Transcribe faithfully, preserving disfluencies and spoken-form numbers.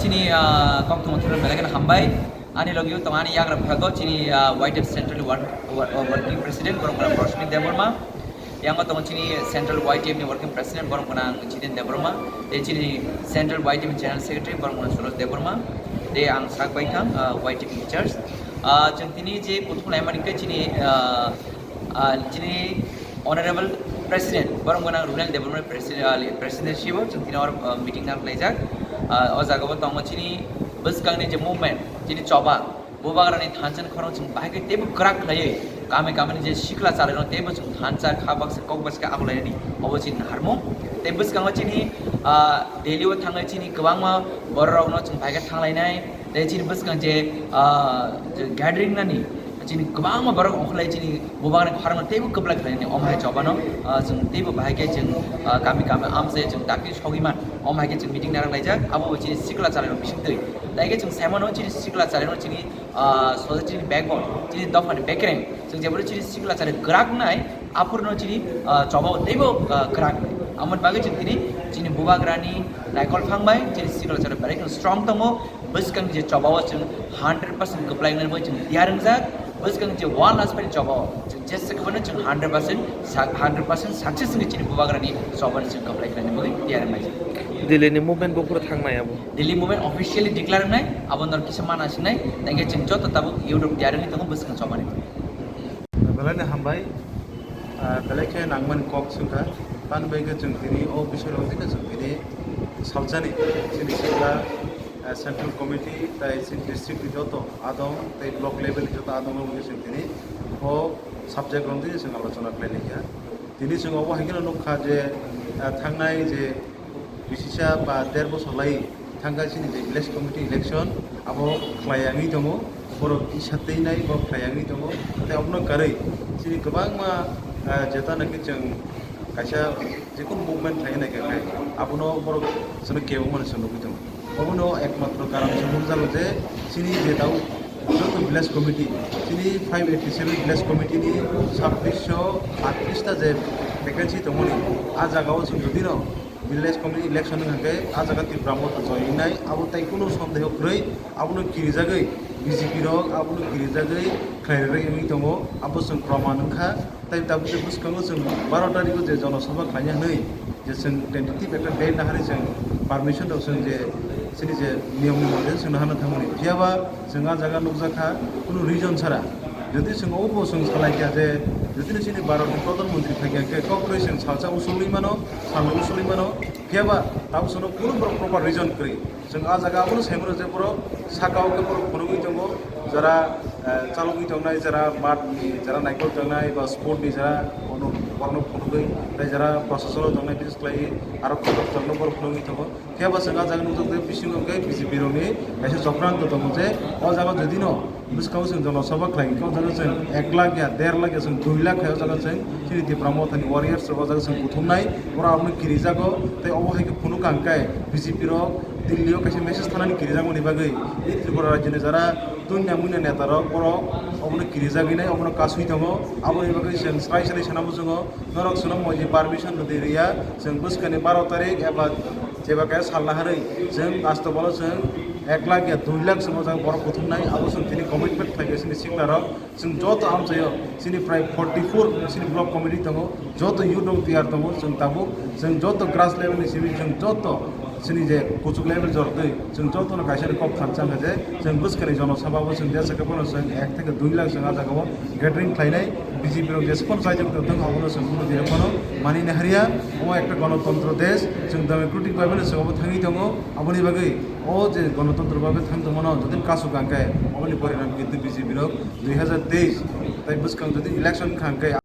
Chini, ah, kok tongma thuro belai kheno hambai. Ani logio tongo ani yagra phago chini, ah, Y T F Central Work-, Wo-, Working President borok wngkha Rosmi Debbarma. Yango tongo chini Central Y T F ni Working President borok wngkha Jiten Debbarma. Tei chini Central Y T F ni General Secretary borok wngkha Suresh Debbarma. Tei ang sak bai kha, ah, Y T F in charge. Ah, chwng tini je kuthum laimani khe chini, ah, ah, chini Honorable President, borok wngkha Runel Development President, ah, President sibo chwng tini oro, ah, meeting nang khlaijak. Ah, o jaga bo tongo chini bwskangni je movement, chini choba, Bubagrani thansa ni khorang chwng bahai khe teibo kwrak khlaiwi kami kami ni je sikla chalairok teibo chwng thansa kha baksa kok baksa khe akwlainani obo chini naharmung. Tei bwskango chini, ah, Delhi o thangnai chini kwbangma borok rokno chwng bahai khe thanglainai. Tei chini bwskang je, ah, je gathering nani chini kwbangma borok ongkholai chini Bubagrani khorang teibo kwplai khlainani omo hai chobano, ah, chwng teibo bahai khe chwng, ah, kami kami amse chwng dakti sogwi man omo hai khe chwng meeting narang laijak abo bo chini sikla chalairok bisingtwi. Tei khe chwng saimano chini sikla chalairok chini ah, society ni backbone, chini dopha ni bekereng, chwng jeboni chini sikla chari kwrak nai, aphuru no chini, ah, choba teibo, ah, kwrak nai. Amoni bagwi chwng tini chini Bubagrani naikol phang bai chini sikla chari belai kheno strong tongo, bwskang je choba o chwng hundred percent kwplai nai bai chwng tiyar wngjak, bwskang je one last pai choba o chwng jesa kwbangno chwng hundred percent sa-, hundred percent success wngwi chini Bubagrani choba no chwng kwplai khlaina bagwi tiyar wngjak. Delhi ni movement bo phuru thangnai abo. Delhi movement officially declare wngnai, abo norok kisa mana sinai, tei khe chwng joto tabuk youth rok tiyar wngwi tongo bwskang chobani. Belai no hambai, ah, belai khe nangmani kok swngkha, tani bai khe chwng tini o bising rok tini chwng tini salsani chini sikla, ah, central committee tei chini district ni joto adong tei block level ni joto adong rok bai khe chwng tini o subject rok tini chwng alochona khlai laikha. Tini chwng obo hai kheno nukha je, ah, thangnai je bisisa ba der bosor lai thangkha chini je village committee election abo khlai yangwi tongo, borok isa twi nai borok khlai yangwi tongo, tei obono karwi chini kwbangma, ah, jeta naki chwng kaisa jekunu movement khlai nai kha khai abono borok chwngno kebo mani chwng nugwi tongo. Obono ekmatro karon se nukjago je chini je tau joto village committee, chini five eighty seven village committee ni sabbish sho attrish ta je vacancy tongmani, a jagao chwng jodi no village committee election wngkha khe a jaga Tipra Motha join wngnai, abo tai kunu sondeho kwrwi, abono kirijagwi B J P rok abono kirijagwi khlai rwgwi wngwi tongo, abo chwng proman wngkha. Tai tabuk je bwskango chwng baro tarikh o je jonosabha khlaina hwnwi je chwng tentative ekta date naharwi chwng permission rok chwng je chini je niyom ni mote chwng nahana thangmani. Phiyaba chwng a jaga nukjakha kunu reason chara. Jodi chwng obo chwng salaikha je jodi no chini Bharat ni Pradhan Mantri phaikha khe kok kwrwi chwng salsa usulwi mano, salno usulwi mano. Phiyaba tabuk chwngno kunu borok proper reason kwrwi. Chwng a jaga abono saimano je borok saka o khe borok phunugwi tongo, jara, eh, chalogwi tongnai, jara math ni, jara naikol tongnai ba sport ni jara bono, borokno phunugwi, tei jara proshasano tongnai, bises khlaiwi aro kotor kotorno borok phunugwi tongo. Phiya ba chwng a jaga nukjak je bisingo hwnkhe B J P rokni kaisa chokranto tongo je o jaga jodi no bwskango chwng jonosabha khlai hwnkhe o jaga chwng ek lakh ya, der lakh ya, chwng dui lakh khai o jaga chwng chini Tipra Mothani warriors rok o jaga chwng kuthumnai, borok abono kirijago tei obo hai khe phunukha hwnkhe B J P rok Delhi o kaisa message thanani kirijakmani bagwi, tei Tripura rajyoni jara tunya munya neta rok borok obono kirijagwi nai, obono kasui tongo. Aboni bagwi chwng srai srai sana muchungo, norok chwngno moi ni permission rwdi rwya, chwng bwskani baro tarik eba jeba khe sal naharwi chwng astobalo chwng ek lakh ya dui lakh chwng o jaga borok kuthumnai, abo chwng tini commitment khlai khe chini sikla rok. Chwng joto amchaio, chini prai forty four chini block committee tongo, joto youth rok tiyar tongo, chwng tabuk chwng joto grass level ni simi chwng joto chini je kuchuk level jortwi chwng joto no kaisa ni kok thansa hwnkha je chwng bwskani jonosabha bo chwng jesa khe bono chwng ek theke dui lakh chwng a jaga o gathering khlainai, B J P rok jesa phano chaijak tongthung abono chwng bono tini phano manina harya, omo ekta gonotontro desh, chwng democratic bai bono chwng obo thangwi tongo, aboni bagwi o je gonotontro bai thang tongmano jotoni kasuk hwnkhe oboni porinam kintu B J P rok dui hazar teis tai bwskang jodi election wngkha hwnkhe